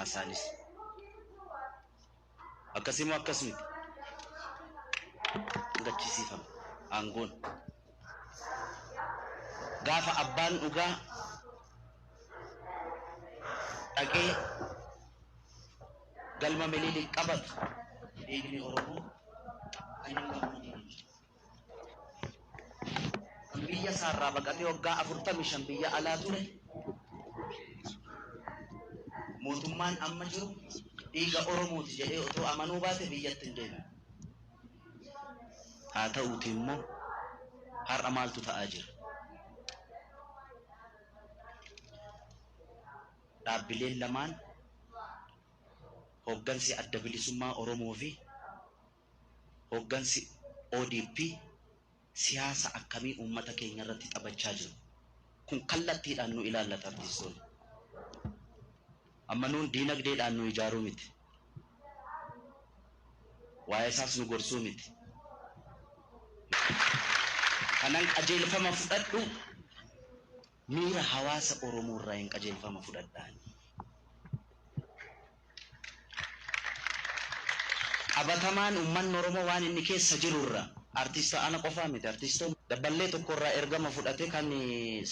Caasaanis. Akkasimoo akkas miti. Gachisiifama aangoon. Gaafa abbaan dhugaa dhaqee galma Minilik qabatu dhiigni Oromoo kan hin gammadin hin jiru. Kan biyya isaarraa baqatee waggaa 45 biyya alaa ture mootummaan amma jiru dhiiga Oromooti jedhee otoo amanuu baate biyyatti hin deebi'u. Haa ta'uuti immoo har'a maaltu ta'aa jira? Dhaabbileen lamaan hooggansi Adda Bilisummaa Oromoo fi hooggansi ODP siyaasa akkamii uummata keenya irratti taphachaa jiru? Kun kallattiidhaan nu ilaallata artistoonni. Amma nuun diinagdeedhaan nu ijaaruu miti. Waa'ee isaas nu gorsuu miti. Kanan qajeelfama fudhadhu miira hawaasa Oromoo irraa hin qajeelfama fudhadhaan. Qabatamaan uummanni Oromoo waan inni keessa jiru irraa artista ana qofaa miti, artistoonni dabballee tokko irraa ergama fudhate kan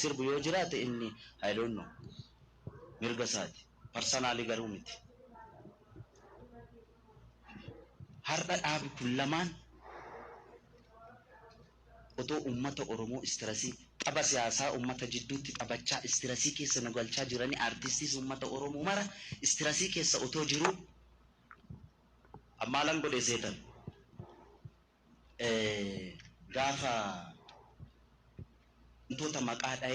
sirbu yoo jiraate inni I don't know, mirga isaati, personally garuu miti. Har'a dhaabi kun lamaan otoo uummata Oromoo stressii tapha siyaasaa uummata jidduutti taphachaa stressii keessa nu galchaa jiranii, artistiis uummata Oromoo mara stressii keessa otoo jiruu ammaalan godhe seetan gaafa wantoota maqaa dha'ee